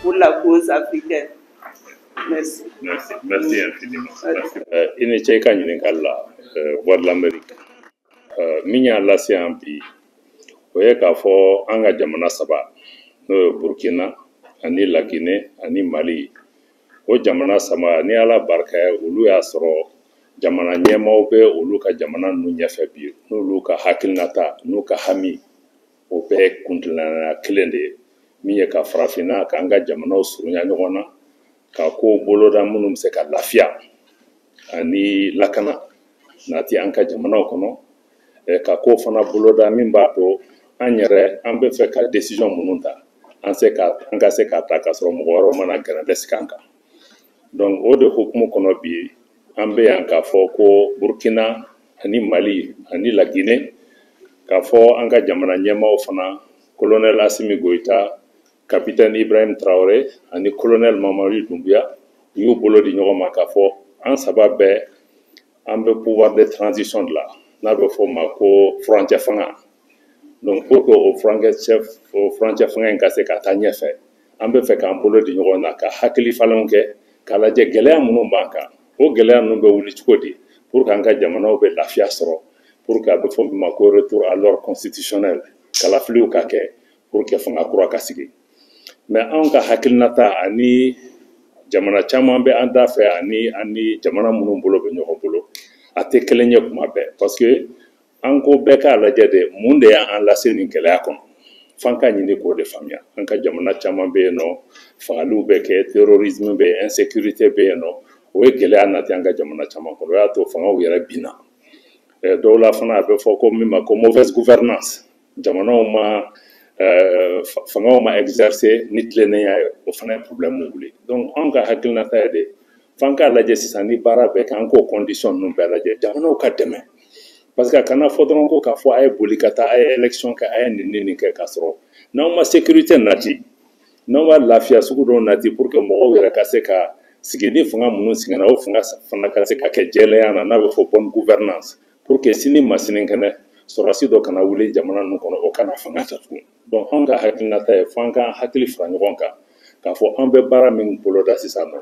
pour la cause africaine. Merci. Merci, merci infiniment. Merci. I ni ce i ka ɲininkali la, Voix de l'Amérique. Min y'a lase yan bi, o ye k'a fɔ an ka jamana saba, n'o ye Burkina ani Laginɛ ani Mali, o jamana saba, ni Ala barika ye, olu y'a sɔrɔ jamana ɲɛmaaw bɛ olu ka jamana ninnu ɲɛfɛ bi, n'olu ka hakilinata n'u ka hami, o bɛɛ kuntilenna kelen de ye, min ye ka farafinna k'an ka jamanaw surunya ɲɔgɔn na, ka kow boloda minnu bɛ se ka lafiya ani lakana nati an ka jamanaw kɔnɔ, ka kow fana boloda min b'a to an yɛrɛ an bɛ fɛ ka décision minnu ta, an ka se k'a ta k'a sɔrɔ mɔgɔ wɛrɛw mana gɛrɛntɛ sigi an kan. Donc o de hukumu kɔnɔ bi, an bɛ yan k'a fɔ ko Burkina ani Mali ani Laginɛ, k'a fɔ an ka jamana ɲɛmaaw fana, colonel Assimi Goïta, capitaine Ibrahim Traoré ani colonel Mamadi Doumbouya, u y'u bolo di ɲɔgɔn ma k'a fɔ an saba bɛɛ an bɛ pouvoir de transition de la, n'a bɛ fɔ o ma ko furancɛ fanga. Donc pour que o furancɛ fanga in ka se ka taa ɲɛfɛ, an bɛ fɛ k'an bolo di ɲɔgɔn na ka hakili falenw kɛ k'a lajɛ gɛlɛya minnu b'an kan, o gɛlɛya ninnu bɛ wuli cogo di pour que an ka jamanaw bɛ lafiya sɔrɔ, pour que a bɛ fɔ min ma ko retour à l'ordre constitutionnel, kalafiliw ka kɛ pour que fanga kura ka sigi. Mais anw ka hakilinata ani jamana caman bɛ an da fɛ ani jamana minnu bolo bɛ ɲɔgɔn bolo, a tɛ kelen ye kuma bɛɛ, parce que an ko bɛɛ k'a lajɛ de mun de y'an lase nin gɛlɛya kɔnɔ, f'an ka ɲini k'o de faamuya. An ka jamana caman bɛ yen nɔ, fagaliw bɛ kɛ, terrorisme bɛ yen, insécurité bɛ yen nɔ, o ye gɛlɛya nati an ka jamana caman kɔnɔ, o y'a to fangaw yɛrɛ binna. Dɔw la fana a bɛ fɔ ko min ma ko mauvaise gouvernance, jamanaw ma fangaw ma exercer ni tilennenya ye, o fana ye problème wuli. Donc anw ka hakilinata ye de f'an k'a lajɛ sisan ni baara bɛɛ kɛ, an k'o condition ninnu bɛɛ lajɛ, jamanaw ka dɛmɛ, parce que a kana fɔ dɔrɔn ko k'a fɔ a ye boli ka taa, a ye élection kɛ, a ye nin ni nin kɛ, k'a sɔrɔ n'aw ma sécurité nati, n'aw ma lafiya sugu dɔw nati pour que mɔgɔw yɛrɛ ka se ka sigi ni fanga minnu sigira, o fanga fana ka se ka kɛ jɛlenya na, n'a bɛ fɔ bonne gouvernance, pour que sini ma sinikɛnɛ sɔrɔdasi dɔ kana wuli jamana ninnu kɔnɔ, o kana fanga ta tugun. Donc anw ka hakilinata ye f'an ka hakili fara ɲɔgɔn kan k'a fɔ an bɛ baara min boloda sisan nɔ,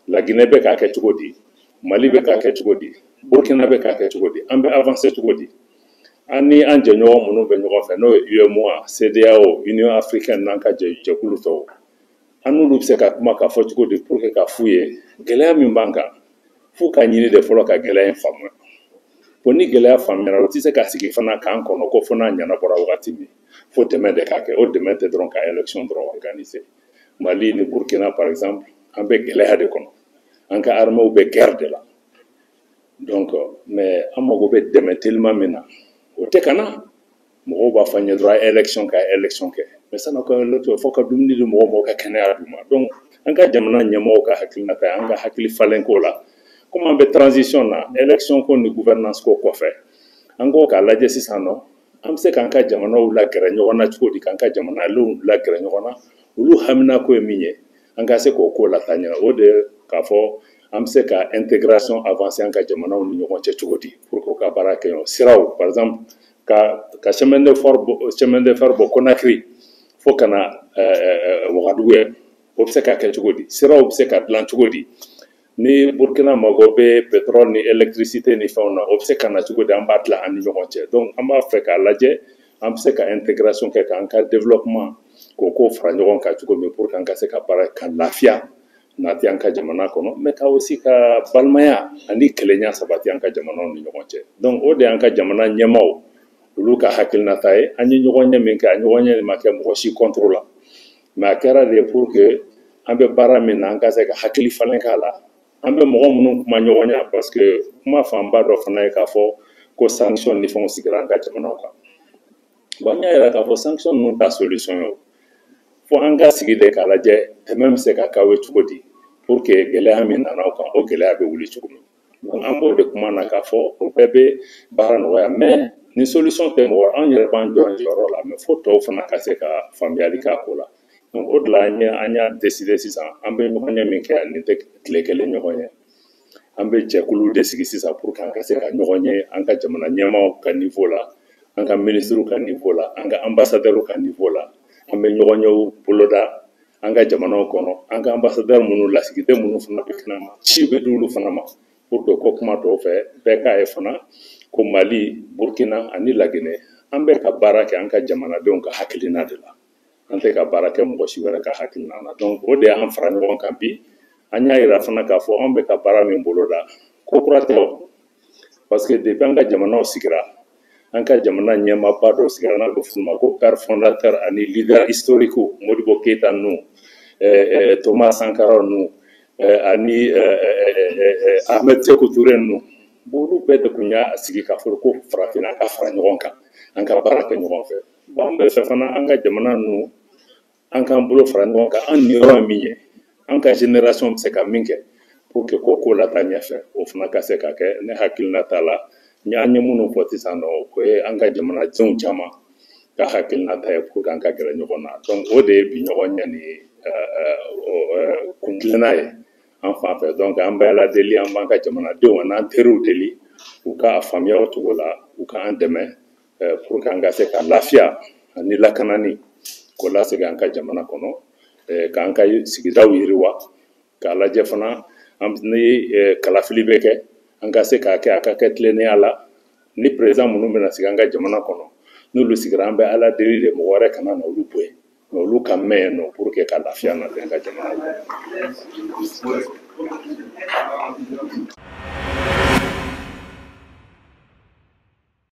Laginɛ bɛ k'a kɛ cogo di, Mali bɛ k'a kɛ cogo di, Burkina bɛ k'a kɛ cogo di, an bɛ avancer cogo di, an ni an jɛɲɔgɔn minnu bɛ ɲɔgɔn fɛ, n'o ye UEMOA, CEDEAO, Union africaine n'an ka jɛkulu tɔw, an n'olu bɛ se ka kuma k'a fɔ cogo di pour que k'a f'u ye gɛlɛya min b'an kan, f'u ka ɲini de fɔlɔ ka gɛlɛya in faamuya. Bon ni gɛlɛya faamuyara, o tɛ se ka sigi fana k'an kɔnɔ ko fo n'a ɲɛnabɔra wagati min, fo dɛmɛ de k'a kɛ. O dɛmɛ tɛ dɔrɔn ka élection dɔrɔn organiser. Mali ni Burkina par exemple, an bɛ gɛlɛya de kɔnɔ, an ka armée bɛ guerre de la, donc mais an mago bɛ dɛmɛ teliman min na, o tɛ ka na. Mɔgɔw b'a fɔ an ye dɔrɔn a ye élection kɛ, a ye élection kɛ, mais sanni ka élection, fo ka dumuni di mɔgɔw ma, ka kɛnɛya d'u ma. Donc an ka jamana ɲɛmɔgɔw ka hakilinata ye an ka hakili falen ko la, komi an bɛ transition na, élection ko ni gouvernance ko kɔfɛ, an ko k'a lajɛ sisan nɔ, an bɛ se k'an ka jamanaw lagɛrɛ ɲɔgɔn na cogo di, k'an ka jamanadenw lagɛrɛ ɲɔgɔn na, olu haminako ye min ye, an ka se k'o ko lataa ɲɛ. O de ye k'a fɔ an bɛ se ka intégration avancer an ka jamanaw ni ɲɔgɔn cɛ cogo di, pour que u ka baara kɛ ɲɔgɔn siraw, par exemple ka chemin de fer bɔ Conakry fo ka na Wagadugu ye, o bɛ se ka kɛ cogo di, siraw bɛ se ka dilan cogo di, ni Burkina mago bɛ pétrole ni électricité ni fɛnw na, o bɛ se ka na cogo di, an b'a tila an ni ɲɔgɔn cɛ. Donc an b'a fɛ k'a lajɛ an bɛ se ka intégration kɛ k'an ka développement k'o ko fara ɲɔgɔn kan cogo min, pour que an ka se ka baara ka lafiya nati an ka jamana kɔnɔ, mais ka aussi ka balimaya ani kelenya sabati an ka jamanaw ni ɲɔgɔn cɛ. Donc o de y'an ka jamana ɲɛmaaw olu ka hakilinata ye. An ye ɲɔgɔn ɲɛ min kɛ, a ɲɔgɔn ɲɛ ma kɛ mɔgɔ si contre la, mais a kɛra de pour que an bɛ baara min na, an ka se ka hakili falen k'a la, an bɛ mɔgɔ minnu kuma ɲɔgɔn ɲɛ, parce que kuma fanba dɔ fana ye k'a fɔ ko sanction ni fɛnw sigira an ka jamanaw kan. Bon an y'a yira k'a fɔ sanction ninnu ta solution ye o, fo an ka sigi de k'a lajɛ dɛmɛ bɛ se ka k'aw ye cogo di, pour que gɛlɛya min nana aw kan, o gɛlɛya bɛ wuli cogo min. Donc an b'o de kuma na k'a fɔ o bɛɛ bɛ baara nɔgɔya, mais ni solution tɛ mɔgɔ, an yɛrɛ b'an jɔ an jɔyɔrɔ la, mais fo tɔw fana ka se ka faamuyali k'a ko la. Donc o de la an y'a décider sisan, an bɛ ɲɔgɔn ɲɛ min kɛ, nin tɛ tile kelen ɲɔgɔn ye, an bɛ jɛkulu de sigi sisan pour que an ka se ka ɲɔgɔn ye an ka jamana ɲɛmaaw ka niveau la, an ka ministres ka niveau la, an ka ambassadeurs ka niveau la, an bɛ ɲɔgɔn ɲɛw boloda, An ka jamanaw kɔnɔ, an ka ambassadeur minnu, lasigiden minnu fana bɛ kɛnɛma, ci bɛ di olu fana ma pour que ko kuma tɔw fɛ, bɛɛ k'a ye fana ko Mali, Burkina ani Laginɛ, an bɛ ka baara kɛ an ka jamanadenw ka hakilina de la. An tɛ ka baara kɛ mɔgɔ si wɛrɛ ka hakilina na. Donc o de y'an fara ɲɔgɔn kan bi. An y'a yira fana k'a fɔ anw bɛ ka baara min boloda, ko kura tɛ o, parce que depuis an ka jamanaw sigira, an ka jamana ɲɛmaaba dɔw sigira, n'a bɛ f'u ma ko père fondateur ani leader historique, Modibo Keyita ninnu, Thomas Sankara ninnu ani Ahmed Sékou Touré ninnu. Olu bɛɛ de tun y'a sigi k'a fɔ ko farafinna ka fara ɲɔgɔn kan, an ka baara kɛ ɲɔgɔn fɛ. Bon, an bɛ fɛ fana an ka jamana ninnu, an k'an bolo fara ɲɔgɔn kan, an niyɔrɔ ye min ye, an ka génération bɛ se ka min kɛ pour que ko lataa ɲɛfɛ, o fana ka se ka kɛ. Ne hakilina t'a la, an ye minnu fɔ sisan nɔ, o ye an ka jamanadenw caman ka hakilina ta ye pour que an ka gɛrɛ ɲɔgɔn na. Donc o de ye bi ɲɔgɔn ɲɛ ni kuntilenna ye an fan fɛ. Donc an bɛ Ala deli, an b'an ka jamanadenw an'an teriw deli, u ka faamuya o cogo la, u k'an dɛmɛ pour que an ka se ka lafiya ani lakanani k'o lasegin an ka jamana kɔnɔ, k'an ka sigidaw yiriwa, k'a lajɛ fana ni kalafili bɛ kɛ, an ka se k'a kɛ a ka kɛ tilennenya la. Ni président minnu bɛna sigi an ka jamana kɔnɔ, n'olu sigira, an bɛ Ala deli de, mɔgɔ wɛrɛ kana na olu bɔ yen, mais olu ka mɛn yen nɔ pour que ka lafiya nati an ka jamana kɔnɔ.